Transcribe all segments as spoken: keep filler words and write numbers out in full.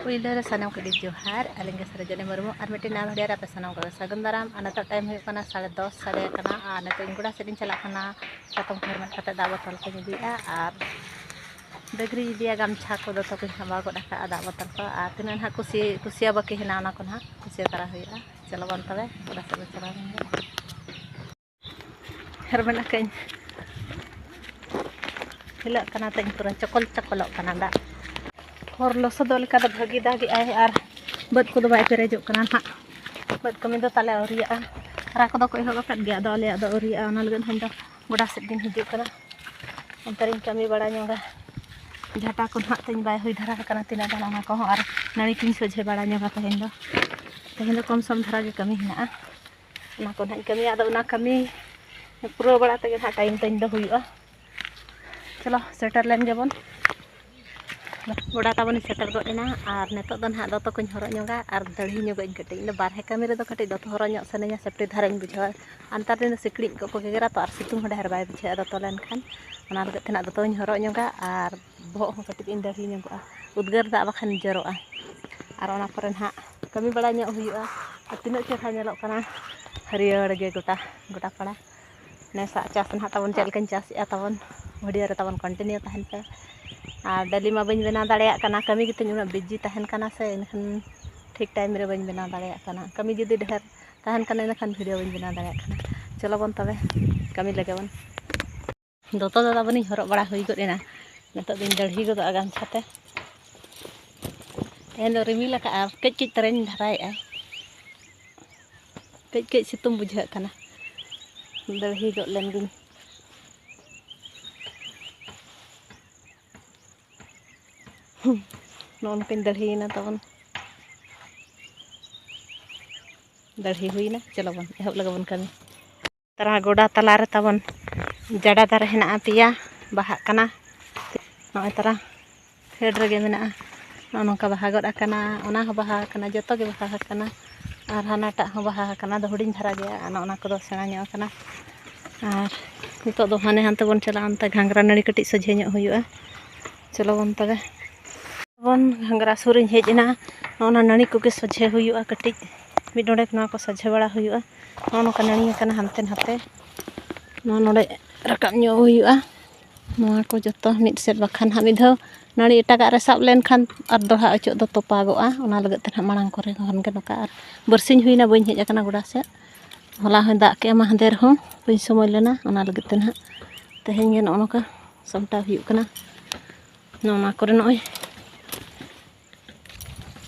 ᱯᱩᱭᱞᱩ ᱨᱮ ᱥᱟᱱᱟᱢ ᱠᱚᱜᱮ ᱡᱚᱦᱟᱨ᱾ ᱟᱹᱞᱤᱧ ᱜᱮ ᱥᱟᱨᱚᱡᱚᱱᱤ ᱢᱩᱨᱢᱩ, ᱟᱨ ᱢᱤᱫᱴᱮᱱ ᱱᱟᱣᱟ video ᱨᱮ ᱟᱯᱮ ᱥᱟᱱᱟᱢ ᱠᱚᱜᱮ ᱥᱟᱹᱜᱩᱱ ᱫᱟᱨᱟᱢ᱾ ᱟᱨ ᱱᱤᱛᱚᱜ time ᱦᱩᱭᱩᱜ ᱠᱟᱱᱟ ᱥᱟᱲᱮ ᱫᱚᱥ ᱥᱟᱰᱮ ᱟᱠᱟᱱᱟ, ᱟᱨ ᱱᱤᱛᱚᱜ ᱤᱧ ᱜᱚᱰᱟ ᱥᱮᱫ ᱤᱧ ᱪᱟᱞᱟᱜ ᱠᱟᱱᱟ᱾ ᱪᱟᱛᱚᱢ ᱠᱚ ᱦᱮᱨᱢᱮᱫ ᱠᱟᱛᱮ ᱫᱟᱜ ᱵᱚᱛᱚᱞ ᱠᱚᱧ ᱤᱫᱤᱭᱮᱫᱼᱟ, ᱟᱨ bag ᱨᱤᱧ ᱤᱫᱤᱭᱟ ᱜᱟᱢᱪᱷᱟ ᱠᱚ, ᱫᱚᱛᱚ ᱠᱚᱧ ᱥᱟᱢᱵᱟᱣ ᱜᱚᱫ ᱟᱠᱟᱫᱼᱟ, ᱫᱟᱜ ᱵᱚᱛᱚᱞ ᱠᱚ, ᱟᱨ ᱛᱤᱱᱟᱹᱜ ᱱᱟᱦᱟᱜ ᱠᱩᱥᱤ ᱠᱩᱥᱤᱭᱟ ᱵᱟᱹᱠᱤ ᱦᱮᱱᱟᱜᱼᱟ, ᱚᱱᱟ ᱠᱚ ᱱᱟᱦᱟᱜ ᱠᱩᱥᱤᱭᱟ ᱛᱟᱨᱟ ᱦᱩᱭᱩᱜᱼᱟ᱾ ᱪᱚᱞᱚ ᱵᱚᱱ ᱛᱚᱵᱮ ᱜᱚᱰᱟ ᱥᱮᱫ ᱵᱚᱱ ᱪᱟᱞᱟᱣ ᱞᱮᱱ ᱜᱮ᱾ ᱦᱮᱨᱢᱮᱫ ᱟᱠᱟᱫ ᱟᱹᱧ, ᱦᱤᱞᱟᱹᱜ ᱠᱟᱱᱟ ᱛᱤᱧ, ᱯᱩᱨᱟᱹ ᱪᱚᱠᱚᱞ ᱪᱚᱠᱚᱞᱚᱜ ᱠᱟᱱᱟ ᱫᱟᱜ᱾ ᱦᱚᱨ ᱞᱚᱥᱚᱫᱚᱜ ᱞᱮᱠᱟ ᱫᱚ ᱵᱷᱟᱹᱜᱤ ᱫᱟᱜᱮᱜᱼᱟᱭ, ᱟᱨ ᱵᱟᱹᱫᱽ ᱠᱚᱫᱚ ᱵᱟᱭ ᱯᱮᱨᱮᱡᱚᱜ ᱠᱟᱱᱟ ᱱᱟᱦᱟᱜ᱾ ᱵᱟᱹᱫᱽ ᱠᱟᱹᱢᱤ ᱫᱚ ᱛᱟᱞᱮ ᱟᱹᱣᱨᱤᱭᱟᱜᱼᱟ᱾ ᱦᱟᱨᱟ ᱠᱚᱫᱚ ᱠᱚ ᱮᱦᱚᱵ ᱟᱠᱟᱫ ᱜᱮᱭᱟ, ᱟᱫᱚ ᱟᱞᱮᱭᱟᱜ ᱫᱚ ᱟᱹᱣᱨᱤᱭᱟᱜᱼᱟ᱾ ᱚᱱᱟ ᱞᱟᱹᱜᱤᱫ ᱤᱧ ᱫᱚ ᱜᱚᱰᱟ ᱥᱮᱫ ᱜᱤᱧ ᱦᱤᱡᱩᱜ ᱠᱟᱱᱟ᱾ ᱚᱱᱛᱮ ᱨᱤᱧ ᱠᱟᱹᱢᱤ ᱵᱟᱲᱟ ᱧᱚᱜᱟ᱾ ᱡᱷᱟᱴᱟ ᱠᱚ ᱱᱟᱦᱟᱜ ᱛᱤᱧ ᱵᱟᱭ ᱦᱩᱭ ᱫᱷᱟᱨᱟ ᱟᱠᱟᱱᱟ ᱛᱤᱱᱟᱹᱜ ᱜᱟᱱ, ᱚᱱᱟ ᱠᱚᱦᱚᱸ ᱟᱨ ᱱᱟᱹᱲᱤ ᱠᱚᱧ ᱥᱚᱡᱷᱮ ᱵᱟᱲᱟ ᱧᱚᱜᱟ ᱛᱮᱦᱮᱧ ᱫᱚ᱾ ᱛᱮᱦᱮᱧ ᱫᱚ ᱠᱚᱢ ᱥᱚᱢ ᱫᱷᱟᱨᱟ ᱜᱮ ᱠᱟᱹᱢᱤ ᱦᱮᱱᱟᱜᱼᱟ᱾ ᱚᱱᱟ ᱠᱚ ᱱᱟᱦᱟᱜ ᱤᱧ ᱠᱟᱹᱢᱤᱭᱟ᱾ ᱟᱫᱚ ᱚᱱᱟ ᱠᱟᱹᱢᱤ ᱯᱩᱨᱟᱹᱣ ᱵᱟᱲᱟ ᱛᱮᱜᱮ ᱱᱟᱦᱟᱜ time ᱛᱤᱧ ᱫᱚ ᱦᱩᱭᱩᱜᱼᱟ᱾ ᱪᱚᱞᱚ, ᱥᱮᱴᱮᱨ ᱞᱮᱱ ᱜᱮᱵᱚᱱ᱾ ᱜᱚᱰᱟ ᱛᱟᱵᱚᱱ ᱤᱧ ᱥᱮᱴᱮᱨ ᱜᱚᱫ ᱮᱱᱟ, ᱟᱨ ᱱᱤᱛᱚᱜ ᱫᱚ ᱱᱟᱦᱟᱜ ᱫᱚᱛᱚ ᱠᱚᱧ ᱦᱚᱨᱚᱜ ᱧᱚᱜᱟ ᱟᱨ ᱫᱟᱹᱲᱦᱤ ᱧᱚᱜᱚᱜ ᱟᱹᱧ ᱠᱟᱹᱴᱤᱡ᱾ ᱤᱧ ᱫᱚ ᱵᱟᱨᱦᱮ ᱠᱟᱹᱢᱤ ᱨᱮᱫᱚ ᱠᱟᱹᱴᱤᱡ ᱫᱚᱛᱚ ᱦᱚᱨᱚᱜ ᱧᱚᱜ ᱥᱟᱱᱟᱧᱟ, safety ᱫᱷᱟᱨᱟᱧ ᱵᱩᱡᱷᱟᱹᱣᱟ᱾ ᱟᱨ ᱱᱮᱛᱟᱨ ᱫᱤᱱ ᱫᱚ ᱥᱤᱠᱲᱤᱡ ᱠᱚᱠᱚ ᱜᱮᱜᱮᱨᱟ ᱛᱚ, ᱟᱨ ᱥᱤᱛᱩᱝ ᱦᱚᱸ ᱰᱷᱮᱨ ᱵᱟᱭ ᱵᱩᱡᱷᱟᱹᱜᱼᱟ ᱫᱚᱛᱚ ᱞᱮᱱᱠᱷᱟᱱ᱾ ᱚᱱᱟ ᱞᱟᱹᱜᱤᱫ ᱛᱮ ᱱᱟᱦᱟᱜ ᱫᱚᱛᱚᱧ ᱦᱚᱨᱚᱜ ᱧᱚᱜᱟ ᱟᱨ ᱵᱚᱦᱚᱜ ᱦᱚᱸ ᱠᱟᱹᱴᱤᱡ ᱤᱧ ᱫᱟᱹᱲᱦᱤ ᱧᱚᱜᱚᱜᱼᱟ, ᱩᱫᱽᱜᱟᱹᱨ ᱫᱟᱜ ᱵᱟᱠᱷᱟᱱ ᱡᱚᱨᱚᱜᱼᱟ᱾ ᱟᱨ ᱚᱱᱟ ᱯᱚᱨᱮ ᱱᱟᱦᱟᱜ ᱠᱟᱹᱢᱤ ᱵᱟᱲᱟ ᱧᱚᱜ ᱦᱩᱭᱩᱜᱼᱟ᱾ ᱟᱨ ᱛᱤᱱᱟᱹᱜ ᱪᱮᱦᱨᱟ ᱧᱮᱞᱚᱜ ᱠᱟᱱᱟ ᱦᱟᱹᱨᱭᱟᱹᱲ ᱜᱮ ᱜᱚᱴᱟ, ᱜᱚᱴᱟ ᱯᱟᱲᱟ᱾ ᱱᱮᱥᱟᱜ ᱪᱟᱥ ᱱᱟᱦᱟᱜ ᱛᱟᱵᱚᱱ ᱪᱮᱫ ᱞᱮᱠᱟᱧ ᱪᱟᱥᱮᱜᱼᱟ ᱛᱟᱵᱚᱱ, video ᱨᱮ ᱛᱟᱵᱚᱱ continue ᱛᱟᱦᱮᱱ ᱯᱮ᱾ ᱟᱨ daily ᱢᱟ ᱵᱟᱹᱧ ᱵᱮᱱᱟᱣ ᱫᱟᱲᱮᱭᱟᱜ ᱠᱟᱱᱟ, ᱠᱟᱹᱢᱤ ᱜᱮᱛᱤᱧ ᱩᱱᱟᱹᱜ busy ᱛᱟᱦᱮᱱ ᱠᱟᱱᱟ ᱥᱮ, ᱮᱱᱠᱷᱟᱱ ᱴᱷᱤᱠ time ᱨᱮ ᱵᱟᱹᱧ ᱵᱮᱱᱟᱣ ᱫᱟᱲᱮᱭᱟᱜ ᱠᱟᱱᱟ᱾ ᱠᱟᱹᱢᱤ ᱡᱩᱫᱤ ᱰᱷᱮᱨ ᱛᱟᱦᱮᱱ ᱠᱟᱱᱟ, ᱤᱱᱟᱹᱠᱷᱟᱱ video ᱵᱟᱹᱧ ᱵᱮᱱᱟᱣ ᱫᱟᱲᱮᱭᱟᱜ ᱠᱟᱱᱟ᱾ ᱪᱚᱞᱚ ᱵᱚᱱ ᱛᱚᱵᱮ ᱠᱟᱹᱢᱤ ᱞᱮᱜᱮ ᱵᱚᱱ᱾ ᱫᱚᱛᱚ ᱫᱚ ᱛᱟᱵᱚᱱᱤᱧ ᱦᱚᱨᱚᱜ ᱵᱟᱲᱟ ᱦᱩᱭ ᱜᱚᱫ ᱮᱱᱟ᱾ ᱱᱤᱛᱚᱜ ᱫᱚᱧ ᱫᱟᱹᱲᱦᱤ ᱜᱚᱫᱚᱜᱼᱟ ᱜᱟᱢᱪᱷᱟ ᱛᱮ᱾ ᱛᱮᱦᱮᱧ ᱫᱚ ᱨᱤᱢᱤᱞ ᱟᱠᱟᱫᱼᱟ, ᱠᱟᱹᱡ ᱠᱟᱹᱡ ᱛᱟᱨᱟᱧ ᱫᱷᱟᱨᱟᱭᱮᱫᱼᱟ᱾ ᱠᱟᱹᱡ ᱠᱟᱹᱡ ᱥᱤᱛᱩᱝ ᱵᱩᱡᱷᱟᱹᱜ ᱠᱟᱱᱟ᱾ ᱫᱟᱹᱲᱦᱤ ᱜᱚᱫ ᱞᱮᱱ ᱜᱤᱧ᱾ ᱱᱚᱜᱼᱚ ᱱᱚᱝᱠᱟᱧ ᱫᱟᱹᱲᱦᱤᱭᱮᱱᱟ ᱛᱟᱵᱚᱱ᱾ ᱫᱟᱹᱲᱦᱤ ᱦᱩᱭᱱᱟ, ᱪᱚᱞᱚ ᱵᱚᱱ ᱮᱦᱚᱵ ᱞᱮᱜᱮ ᱵᱚᱱ ᱠᱟᱹᱢᱤ᱾ ᱛᱟᱨᱟ ᱜᱚᱰᱟ ᱛᱟᱞᱟ ᱨᱮ ᱛᱟᱵᱚᱱ ᱡᱟᱰᱟ ᱫᱟᱨᱮ ᱦᱮᱱᱟᱜᱼᱟ ᱯᱮᱭᱟ, ᱵᱟᱦᱟᱜ ᱠᱟᱱᱟ᱾ ᱱᱚᱜᱼᱚᱭ ᱛᱟᱨᱟ ᱯᱷᱮᱰ ᱨᱮᱜᱮ ᱢᱮᱱᱟᱜᱼᱟ᱾ ᱱᱚᱜᱼᱚ ᱱᱚᱝᱠᱟ ᱵᱟᱦᱟ ᱜᱚᱫ ᱟᱠᱟᱱᱟ, ᱚᱱᱟ ᱦᱚᱸ ᱵᱟᱦᱟ ᱟᱠᱟᱱᱟ, ᱡᱚᱛᱚ ᱜᱮ ᱵᱟᱦᱟ ᱟᱠᱟᱱᱟ᱾ ᱟᱨ ᱦᱟᱱᱟᱴᱟᱜ ᱦᱚᱸ ᱵᱟᱦᱟ ᱟᱠᱟᱱᱟ, ᱫᱚ ᱦᱩᱰᱤᱧ ᱫᱷᱟᱨᱟ ᱜᱮᱭᱟ, ᱟᱨ ᱱᱚᱜᱼᱚ ᱱᱟ ᱠᱚᱫᱚ ᱥᱮᱬᱟ ᱧᱚᱜ ᱟᱠᱟᱱᱟ᱾ ᱟᱨ ᱱᱤᱛᱚᱜ ᱫᱚ ᱦᱟᱱᱮ ᱦᱟᱱᱛᱮ ᱵᱚᱱ ᱪᱟᱞᱟᱜᱼᱟ, ᱚᱱᱛᱮ ᱜᱷᱟᱸᱜᱽᱨᱟ ᱱᱟᱹᱲᱤ ᱠᱟᱹᱴᱤᱡ ᱥᱚᱡᱷᱮ ᱧᱚᱜ ᱦᱩᱭᱩᱜᱼᱟ᱾ ᱪᱚᱞᱚ ᱵᱚᱱ ᱛᱚᱵᱮ᱾ ᱵᱚᱱ ᱜᱷᱟᱸᱜᱽᱨᱟ ᱥᱩᱨ ᱤᱧ ᱦᱮᱡ ᱮᱱᱟ᱾ ᱱᱚᱜᱼᱚ ᱱᱟ ᱱᱟᱹᱲᱤ ᱠᱚᱜᱮ ᱥᱚᱡᱷᱮ ᱦᱩᱭᱩᱜᱼᱟ, ᱠᱟᱹᱴᱤᱡ ᱢᱤᱫ ᱰᱚᱸᱰᱮᱠ ᱱᱚᱣᱟ ᱠᱚ ᱥᱚᱡᱷᱮ ᱵᱟᱲᱟ ᱦᱩᱭᱩᱜᱼᱟ᱾ ᱱᱚᱜᱼᱚ ᱱᱚᱝᱠᱟ ᱱᱟᱹᱲᱤ ᱟᱠᱟᱱᱟ ᱦᱟᱱᱛᱮ ᱱᱟᱛᱮ, ᱱᱚᱣᱟ ᱱᱚᱰᱮ ᱨᱟᱠᱟᱵ ᱧᱚᱜ ᱦᱩᱭᱩᱜᱼᱟ᱾ ᱱᱚᱣᱟ ᱠᱚ ᱡᱚᱛᱚ ᱢᱤᱫ ᱥᱮᱫ, ᱵᱟᱠᱷᱟᱱ ᱦᱟᱸᱜ ᱢᱤᱫ ᱫᱷᱟᱣ ᱱᱟᱹᱲᱤ ᱮᱴᱟᱜᱟᱜ ᱨᱮ ᱥᱟᱵ ᱞᱮᱱᱠᱷᱟᱱ ᱟᱨ ᱫᱚᱦᱲᱟ ᱚᱪᱚᱜ ᱫᱚ ᱛᱚᱯᱟᱜᱚᱜᱼᱟ᱾ ᱚᱱᱟ ᱞᱟᱹᱜᱤᱫ ᱛᱮ ᱱᱟᱦᱟᱜ ᱢᱟᱲᱟᱝ ᱠᱚᱨᱮ ᱠᱷᱚᱱ ᱜᱮ ᱱᱚᱝᱠᱟ, ᱟᱨ ᱵᱟᱨᱥᱤᱧ ᱦᱩᱭᱱᱟ ᱵᱟᱹᱧ ᱦᱮᱡ ᱟᱠᱟᱱᱟ ᱜᱚᱰᱟ ᱥᱮᱫ᱾ ᱦᱚᱞᱟ ᱦᱚᱸᱭ ᱫᱟᱜ ᱠᱮᱜᱼᱟ, ᱢᱟᱦᱫᱮᱨ ᱦᱚᱸ ᱵᱟᱹᱧ ᱥᱚᱢᱚᱭ ᱞᱮᱱᱟ, ᱚᱱᱟ ᱞᱟᱹᱜᱤᱫ ᱛᱮ ᱱᱟᱦᱟᱜ ᱛᱮᱦᱮᱧ ᱜᱮ ᱱᱚᱜᱼᱚ ᱱᱚᱝᱠᱟ ᱥᱟᱢᱴᱟᱣ ᱦᱩᱭᱩᱜ ᱠᱟᱱᱟ᱾ ᱱᱚᱜᱼᱚ ᱱᱚᱣᱟ ᱠᱚᱨᱮ ᱱᱚᱜᱼᱚᱭ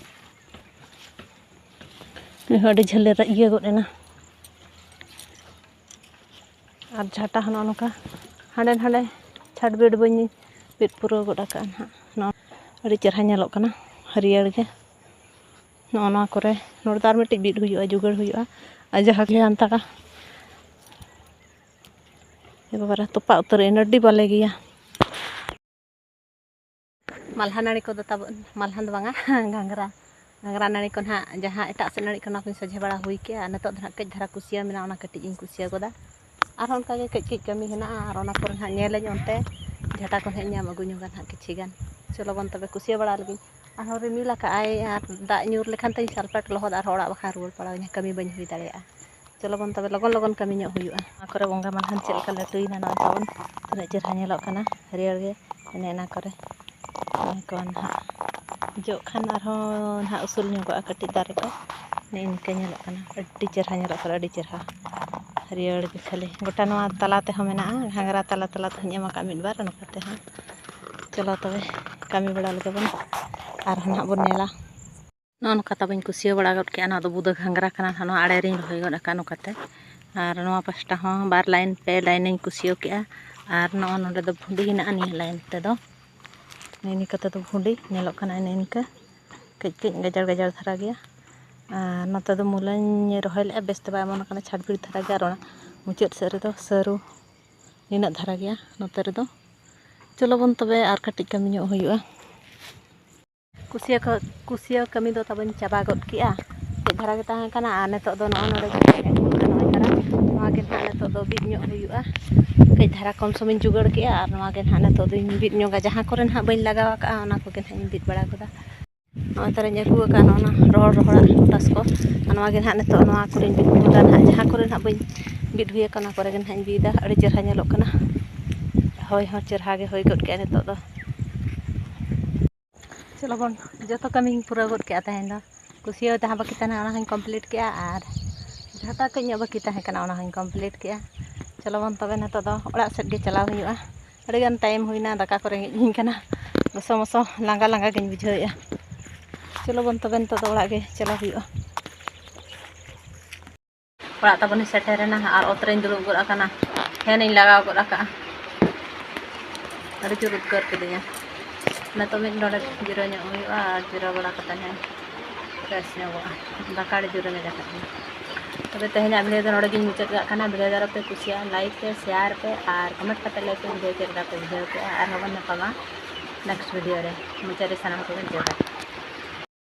ᱱᱩᱭ ᱦᱚᱸ ᱟᱹᱰᱤ ᱡᱷᱟᱹᱞᱮ ᱨᱟᱜ ᱤᱭᱟᱹ ᱜᱚᱫ ᱮᱱᱟ᱾ ᱟᱨ ᱡᱷᱟᱴᱟ ᱦᱚᱸ ᱱᱚᱜᱼᱚ ᱱᱚᱝᱠᱟ ᱦᱟᱸᱰᱮ ᱱᱟᱸᱰᱮ ᱪᱷᱟᱰ ᱵᱤᱰ ᱵᱟᱹᱧ ᱵᱤᱫ ᱯᱩᱨᱟᱹᱣ ᱜᱚᱫ ᱟᱠᱟᱫᱼᱟ ᱱᱟᱦᱟᱜ᱾ ᱱᱚᱣᱟ ᱟᱹᱰᱤ ᱪᱮᱦᱨᱟ ᱧᱮᱞᱚᱜ ᱠᱟᱱᱟ, ᱦᱟᱹᱨᱭᱟᱹᱲ ᱜᱮ᱾ ᱱᱚᱜᱼᱚ ᱱᱚᱣᱟ ᱠᱚᱨᱮ, ᱱᱚᱰᱮ ᱫᱚ ᱟᱨ ᱢᱤᱫᱴᱤᱡ ᱵᱤᱫ ᱦᱩᱭᱩᱜᱼᱟ, ᱡᱩᱜᱟᱹᱲ ᱦᱩᱭᱩᱜᱼᱟ᱾ ᱟᱨ ᱡᱟᱦᱟᱸ ᱜᱮ ᱟᱱᱛᱟᱲᱟ, ᱮ ᱵᱟᱵᱟᱨᱮ, ᱛᱚᱯᱟᱜ ᱩᱛᱟᱹᱨ ᱮᱱ, ᱟᱹᱰᱤ ᱵᱟᱞᱮ ᱜᱮᱭᱟ᱾ ᱢᱟᱞᱦᱟ ᱱᱟᱹᱲᱤ ᱠᱚᱫᱚ ᱛᱟᱵᱚᱱ, ᱢᱟᱞᱦᱟ ᱫᱚ ᱵᱟᱝᱟ, ᱜᱷᱟᱸᱜᱽᱨᱟ᱾ ᱜᱷᱟᱸᱜᱽᱨᱟ ᱱᱟᱹᱲᱤ ᱠᱚ ᱱᱟᱦᱟᱜ ᱡᱟᱦᱟᱸ ᱮᱴᱟᱜ ᱥᱮᱫ ᱱᱟᱹᱲᱤ ᱠᱚ ᱚᱱᱟ ᱠᱚᱧ ᱥᱚᱡᱷᱮ ᱵᱟᱲᱟ ᱦᱩᱭ ᱠᱮᱜᱼᱟ᱾ ᱱᱤᱛᱚᱜ ᱫᱚ ᱱᱟᱦᱟᱜ ᱠᱟᱹᱡ ᱫᱷᱟᱨᱟ ᱠᱩᱥᱭᱟᱹ ᱢᱮᱱᱟᱜᱼᱟ, ᱚᱱᱟ ᱠᱟᱹᱴᱤᱡ ᱤᱧ ᱠᱩᱥᱭᱟᱹ ᱜᱚᱫᱟ᱾ ᱟᱨᱦᱚᱸ ᱚᱱᱠᱟ ᱜᱮ ᱠᱟᱹᱡ ᱠᱟᱹᱡ ᱠᱟᱹᱢᱤ ᱦᱮᱱᱟᱜᱼᱟ, ᱟᱨ ᱚᱱᱟ ᱠᱚᱨᱮ ᱱᱟᱦᱟᱜ ᱧᱮᱞᱟᱹᱧ ᱚᱱᱛᱮ ᱡᱷᱟᱴᱟ ᱠᱚ ᱱᱟᱦᱟᱜ ᱤᱧ ᱧᱟᱢ ᱟᱹᱜᱩ ᱧᱚᱜᱟ ᱱᱟᱦᱟᱜ ᱠᱤᱪᱷᱤ ᱜᱟᱱ᱾ ᱪᱚᱞᱚ ᱵᱚᱱ ᱛᱚᱵᱮ ᱠᱩᱥᱭᱟᱹ ᱵᱟᱲᱟ ᱞᱮᱜᱤᱧ᱾ ᱟᱨᱦᱚᱸ ᱨᱤᱢᱤᱞ ᱟᱠᱟᱫᱼᱟᱭ, ᱟᱨ ᱫᱟᱜ ᱧᱩᱨ ᱞᱮᱠᱷᱟᱱ ᱛᱤᱧ ᱥᱟᱞᱯᱮᱴ ᱞᱚᱦᱚᱫ, ᱟᱨᱦᱚᱸ ᱚᱲᱟᱜ ᱵᱟᱠᱷᱟᱱ ᱨᱩᱣᱟᱹᱲ ᱯᱟᱲᱟᱣᱤᱧᱟ, ᱠᱟᱹᱢᱤ ᱵᱟᱹᱧ ᱦᱩᱭ ᱫᱟᱲᱮᱭᱟᱜᱼᱟ᱾ ᱪᱚᱞᱚ ᱵᱚᱱ ᱛᱚᱵᱮ ᱞᱚᱜᱚᱱ ᱞᱚᱜᱚᱱ ᱠᱟᱹᱢᱤ ᱧᱚᱜ ᱦᱩᱭᱩᱜᱼᱟ᱾ ᱚᱱᱟ ᱠᱚᱨᱮ ᱵᱚᱸᱜᱟ ᱢᱟᱞᱦᱟᱱ ᱪᱮᱫ ᱞᱮᱠᱟ ᱞᱟᱹᱴᱩᱭᱮᱱᱟ, ᱱᱚᱜᱼᱚᱭ ᱛᱟᱵᱚᱱ ᱛᱤᱱᱟᱹᱜ ᱪᱮᱦᱨᱟ ᱧᱮᱞᱚᱜ ᱠᱟᱱᱟ, ᱦᱟᱹᱨᱭᱟᱹᱲ ᱜᱮ᱾ ᱚᱱᱮ ᱚᱱᱟ ᱠᱚᱨᱮ ᱱᱚᱜᱼᱚᱭ ᱠᱚ ᱱᱟᱦᱟᱜ ᱡᱚᱜ ᱠᱷᱟᱱ ᱟᱨᱦᱚᱸ ᱱᱟᱦᱟᱜ ᱩᱥᱩᱞ ᱧᱚᱜᱚᱜᱼᱟ ᱠᱟᱹᱴᱤᱡ ᱫᱟᱨᱮ ᱠᱚ᱾ ᱱᱮᱜᱼᱮ ᱱᱤᱝᱠᱟᱹ ᱧᱮᱞᱚᱜ ᱠᱟᱱᱟ, ᱟᱹᱰᱤ ᱪᱮᱦᱨᱟ ᱧᱮᱞᱚᱜ ᱠᱟᱱᱟ, ᱟᱹᱰᱤ ᱪᱮᱦᱨᱟ ᱦᱟᱹᱨᱭᱟᱹᱲ ᱜᱮ ᱠᱷᱟᱹᱞᱤ᱾ ᱜᱚᱴᱟ ᱱᱚᱣᱟ ᱛᱟᱞᱟ ᱛᱮᱦᱚᱸ ᱢᱮᱱᱟᱜᱼᱟ, ᱜᱷᱟᱸᱜᱽᱨᱟ ᱛᱟᱞᱟ ᱛᱟᱞᱟ ᱛᱮᱦᱚᱸᱧ ᱮᱢ ᱟᱠᱟᱫ ᱢᱤᱫ ᱵᱟᱨ, ᱱᱚᱝᱠᱟ ᱛᱮᱦᱚᱸ᱾ ᱪᱚᱞᱚ ᱛᱚᱵᱮ ᱠᱟᱹᱢᱤ ᱵᱟᱲᱟ ᱞᱮᱜᱮ ᱵᱚᱱ, ᱟᱨᱦᱚᱸ ᱱᱟᱦᱟᱜ ᱵᱚᱱ ᱧᱮᱞᱟ᱾ ᱱᱚᱜᱼᱚ ᱱᱚᱝᱠᱟ ᱛᱟᱵᱚᱧ ᱠᱩᱥᱭᱟᱹ ᱵᱟᱲᱟ ᱜᱚᱫ ᱠᱮᱜᱼᱟ᱾ ᱱᱚᱣᱟ ᱫᱚ ᱵᱩᱫᱟᱹ ᱜᱷᱟᱸᱜᱽᱨᱟ ᱠᱟᱱᱟ, ᱱᱚᱣᱟ ᱟᱲᱮ ᱨᱤᱧ ᱨᱚᱦᱚᱭ ᱜᱚᱫ ᱟᱠᱟᱫ ᱱᱚᱝᱠᱟᱛᱮ᱾ ᱟᱨ ᱱᱚᱣᱟ ᱯᱟᱥᱴᱟ ᱦᱚᱸ ᱵᱟᱨ ᱞᱟᱭᱤᱱ ᱯᱮ ᱞᱟᱭᱤᱱᱤᱧ ᱠᱩᱥᱭᱟᱹᱣ ᱠᱮᱜᱼᱟ᱾ ᱟᱨ ᱱᱚᱜᱼᱚ ᱱᱚᱰᱮ ᱫᱚ ᱵᱷᱩᱸᱰᱤ ᱦᱮᱱᱟᱜᱼᱟ ᱱᱤᱭᱟᱹ ᱞᱟᱭᱤᱱ ᱛᱮᱫᱚ᱾ ᱱᱮᱜᱼᱮ ᱱᱤᱝᱠᱟᱹ ᱛᱮᱫᱚ ᱵᱷᱩᱸᱰᱤ ᱧᱮᱞᱚᱜ ᱠᱟᱱᱟ, ᱱᱮᱜᱼᱮ ᱱᱤᱝᱠᱟᱹ ᱠᱟᱹᱡ ᱠᱟᱹᱡ ᱜᱟᱡᱟᱲ ᱜᱟᱡᱟᱲ ᱫᱷᱟᱨᱟ ᱜᱮᱭᱟ᱾ ᱟᱨ ᱱᱚᱛᱮ ᱫᱚ ᱢᱩᱞᱟᱹᱧ ᱨᱚᱦᱚᱭ ᱞᱮᱜᱼᱟ, ᱵᱮᱥ ᱛᱮ ᱵᱟᱭ ᱚᱢᱚᱱ ᱟᱠᱟᱱᱟ, ᱪᱷᱟᱴᱵᱤᱴ ᱫᱷᱟᱨᱟ ᱜᱮᱭᱟ᱾ ᱟᱨ ᱚᱱᱟ ᱢᱩᱪᱟᱹᱫ ᱥᱮᱫ ᱨᱮᱫᱚ ᱥᱟᱹᱨᱩ ᱱᱤᱱᱟᱹᱜ ᱫᱷᱟᱨᱟ ᱜᱮᱭᱟ ᱱᱚᱛᱮ ᱨᱮᱫᱚ᱾ ᱪᱚᱞᱚ ᱵᱚᱱ ᱛᱚᱵᱮ ᱟᱨ ᱠᱟᱹᱴᱤᱡ ᱠᱟᱹᱢᱤ ᱧᱚᱜ ᱦᱩᱭᱩᱜᱼᱟ᱾ ᱠᱩᱥᱭᱟᱹ ᱠᱚ, ᱠᱩᱥᱭᱟᱹ ᱠᱟᱹᱢᱤ ᱫᱚ ᱛᱟᱵᱚᱧ ᱪᱟᱵᱟ ᱜᱚᱫ ᱠᱮᱜᱼᱟ᱾ ᱠᱟᱹᱡ ᱫᱷᱟᱨᱟ ᱜᱮ ᱛᱟᱦᱮᱸ ᱠᱟᱱᱟ, ᱟᱨ ᱱᱤᱛᱚᱜ ᱫᱚ ᱱᱚᱜᱼᱚ ᱱᱚᱰᱮ ᱡᱟᱦᱟᱸ ᱧᱮᱞ ᱧᱟᱢᱚᱜ ᱠᱟᱱᱟ, ᱱᱚᱜᱼᱚᱭ ᱛᱟᱨᱟ, ᱱᱚᱣᱟ ᱜᱮ ᱱᱟᱦᱟᱜ ᱱᱤᱛᱚᱜ ᱫᱚ ᱵᱤᱫ ᱧᱚᱜ ᱦᱩᱭᱩᱜᱼᱟ᱾ ᱠᱟᱹᱡ ᱫᱷᱟᱨᱟ ᱠᱚᱢ ᱥᱚᱢᱤᱧ ᱡᱩᱜᱟᱹᱲ ᱠᱮᱜᱼᱟ ᱟᱨ ᱱᱚᱣᱟ ᱜᱮ ᱱᱟᱦᱟᱜ ᱱᱤᱛᱚᱜ ᱫᱚᱧ ᱵᱤᱫ ᱧᱚᱜᱟ᱾ ᱡᱟᱦᱟᱸ ᱠᱚᱨᱮ ᱱᱟᱦᱟᱜ ᱵᱟᱹᱧ ᱞᱟᱜᱟᱣ ᱟᱠᱟᱫᱼᱟ, ᱚᱱᱟ ᱠᱚᱜᱮ ᱱᱟᱦᱟᱜ ᱤᱧ ᱵᱤᱫ ᱵᱟᱲᱟ ᱠᱟᱫᱟ᱾ ᱱᱚᱜᱼᱚᱭ ᱛᱟᱨᱟᱧ ᱟᱹᱜᱩ ᱟᱠᱟᱫ ᱱᱚᱜᱼᱚ ᱱᱟ ᱨᱚᱦᱚᱲ ᱨᱚᱦᱚᱲᱟᱜ ᱯᱚᱴᱟᱥ ᱠᱚ, ᱟᱨ ᱱᱚᱣᱟ ᱜᱮ ᱱᱟᱦᱟᱜ ᱱᱤᱛᱚᱜ ᱱᱚᱣᱟ ᱠᱚᱨᱮᱧ ᱵᱤᱫ ᱜᱚᱫᱟ ᱱᱟᱦᱟᱜ᱾ ᱡᱟᱦᱟᱸ ᱠᱚᱨᱮ ᱱᱟᱦᱟᱜ ᱵᱟᱹᱧ ᱵᱤᱫ ᱦᱩᱭ ᱟᱠᱟᱱᱟ, ᱚᱱᱟ ᱠᱚᱨᱮ ᱜᱮ ᱱᱟᱦᱟᱜ ᱤᱧ ᱵᱤᱫᱟ᱾ ᱟᱹᱰᱤ ᱪᱮᱦᱨᱟ ᱧᱮᱞᱚᱜ ᱠᱟᱱᱟ, ᱦᱚᱭ ᱦᱚᱸ ᱪᱮᱦᱨᱟ ᱜᱮ ᱦᱚᱭ ᱜᱚᱫ ᱠᱮᱜᱼᱟ ᱱᱤᱛᱚᱜ ᱫᱚ᱾ ᱪᱚᱞᱚ ᱵᱚᱱ, ᱡᱚᱛᱚ ᱠᱟᱹᱢᱤᱧ ᱯᱩᱨᱟᱹᱣ ᱜᱚᱫ ᱠᱮᱜᱼᱟ ᱛᱮᱦᱮᱧ ᱫᱚ᱾ ᱠᱩᱥᱭᱟᱹᱣ ᱡᱟᱦᱟᱸ ᱵᱟᱹᱠᱤ ᱛᱟᱦᱮᱸ ᱠᱟᱱᱟ, ᱚᱱᱟ ᱦᱚᱸᱧ complete ᱠᱮᱜᱼᱟ, ᱟᱨ ᱡᱷᱟᱴᱟ ᱠᱟᱹᱡ ᱧᱚᱜ ᱵᱟᱹᱠᱤ ᱛᱟᱦᱮᱸ ᱠᱟᱱᱟ, ᱚᱱᱟ ᱦᱚᱸᱧ complete ᱠᱮᱜᱼᱟ᱾ ᱪᱚᱞᱚ ᱵᱚᱱ, ᱛᱚᱵᱮ ᱱᱤᱛᱚᱜ ᱫᱚ ᱚᱲᱟᱜ ᱥᱮᱫ ᱜᱮ ᱪᱟᱞᱟᱣ ᱦᱩᱭᱩᱜᱼᱟ᱾ ᱟᱹᱰᱤᱜᱟᱱ time ᱦᱩᱭᱱᱟ, ᱫᱟᱠᱟ ᱠᱚ ᱨᱮᱸᱜᱮᱡ ᱤᱧ ᱠᱟᱱᱟ, ᱜᱚᱥᱚ ᱢᱚᱥᱚ ᱞᱟᱸᱜᱟ ᱞᱟᱸᱜᱟ ᱜᱤᱧ ᱵᱩᱡᱷᱟᱹᱣᱮᱫᱼᱟ᱾ ᱪᱚᱞᱚ ᱵᱚᱱ, ᱛᱚᱵᱮ ᱱᱤᱛᱚᱜ ᱫᱚ ᱚᱲᱟᱜ ᱜᱮ ᱪᱟᱞᱟᱣ ᱦᱩᱭᱩᱜᱼᱟ᱾ ᱚᱲᱟᱜ ᱛᱟᱵᱚᱱ ᱤᱧ ᱥᱮᱴᱮᱨᱮᱱᱟ ᱟᱨ ᱚᱛ ᱨᱮᱧ ᱫᱩᱲᱩᱵ ᱜᱚᱫ ᱟᱠᱟᱱᱟ᱾ Fan ᱤᱧ ᱞᱟᱜᱟᱣ ᱜᱚᱫ ᱟᱠᱟᱫᱼᱟ᱾ ᱟᱹᱰᱤ ᱡᱳᱨ ᱩᱫᱽᱜᱟᱹᱨ ᱠᱤᱫᱤᱧᱟ᱾ ᱱᱤᱛᱚᱜ ᱢᱤᱫ ᱰᱚᱸᱰᱮᱠ ᱡᱤᱨᱟᱹᱣ ᱧᱚᱜ ᱦᱩᱭᱩᱜᱼᱟ ᱟᱨ ᱡᱤᱨᱟᱹᱣ ᱵᱟᱲᱟ ᱠᱟᱛᱮ ᱦᱟᱸᱜ fresh ᱧᱚᱜᱚᱜᱼᱟ᱾ ᱫᱟᱠᱟ ᱟᱹᱰᱤ ᱡᱳᱨᱮ ᱢᱮᱡᱟ ᱠᱟᱜ ᱠᱟᱱᱟ᱾ ᱛᱚᱵᱮ ᱛᱮᱦᱮᱧᱟᱜ video ᱫᱚ ᱱᱚᱰᱮ ᱜᱤᱧ ᱢᱩᱪᱟᱹᱫ ᱠᱟᱜ ᱠᱟᱱᱟ᱾ Video ᱡᱟᱨᱟ ᱯᱮ ᱠᱩᱥᱤᱭᱟᱜᱼᱟ, like ᱯᱮ, share ᱯᱮ ᱟᱨ comment ᱠᱟᱛᱮ ᱞᱟᱹᱭ ᱯᱮ video ᱪᱮᱫ ᱞᱮᱠᱟ ᱯᱮ ᱵᱩᱡᱷᱟᱹᱣ ᱠᱮᱜᱼᱟ᱾ ᱟᱨᱦᱚᱸ ᱵᱚᱱ ᱧᱟᱯᱟᱢᱟ next video ᱨᱮ᱾ ᱢᱩᱪᱟᱹᱫ ᱨᱮ ᱥᱟᱱᱟᱢ ᱠᱚᱜᱮ ᱡᱚᱦᱟᱨ᱾